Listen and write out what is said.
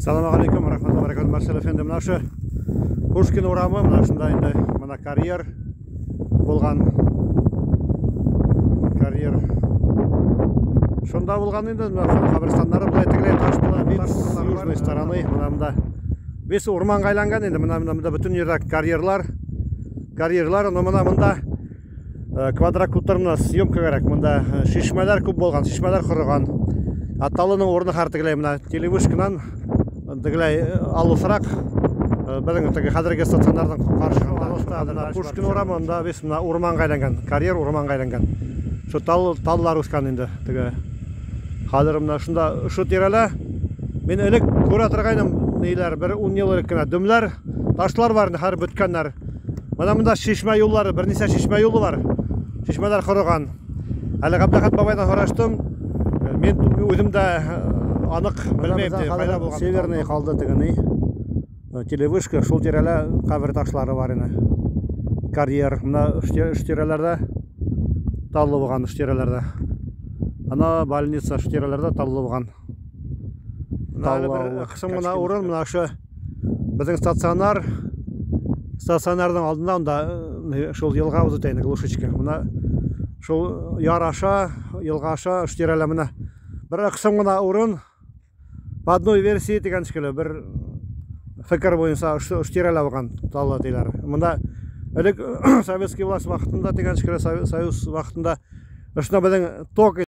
Салам алейкум, рахматуллахи баракатух, Марсель әфәнде. Менә ошо Пушкин урамы, менә шунда инде менә карьер булган. Карьер. Шунда булган инде менә каберстаннары болай тегеләй таш була, вид с южной стороны, менә монда. Весь урманга әйләнгән инде, менә монда бөтен җирдә карьерлар. Карьерлар, но менә монда квадрокоптер менә съемка кирәк. Монда шишмәләр күп булган, шишмәләр корыган. Ә Талының урыны хәр тегеләй менә телевышканан тегеләй алысрак, безнең теге хәзерге стационарның каршысында. Пушкин урамы, анда весь менә урманга әйләнгән, карьер урманга әйләнгән. Шу тал таллар үскән инде теге. Хәзер менә шунда шу тирәлә мин элек күрә торгайным, ниләр, бер 10 ел элек кенә дөмләр, ташлар бар инде, хәзер беткәннәр. Менә монда шишмә юллары, берничә шишмә юлы бар. Шишмәләр корыган. Әле Габдәхәт бабайдан сораштым. Мин үзем дә анык белмим, кайда булган. Северный калды теге ни. Телевышка, шул тирәлә кабер ташлары бар иде. Карьер. Менә ш тирәләрдә таллы булган, ш тирәләрдә. Ана больница ш тирәләрдә таллы булган. Әле бер кысым гына урын, менә ошо безнең стационар. Стационарның алдында анда шул елга үтә инде, Глушечка. Менә шул яр аша, елга аша ш тирәлә менә бер кысым гына урын. По одной версии дигән шикелле, бер фикер буенча ш тирәлә булган таллы диләр. Монда элек советский власть вакытында дигән шикелле, Союз вакытында ошына безнең ток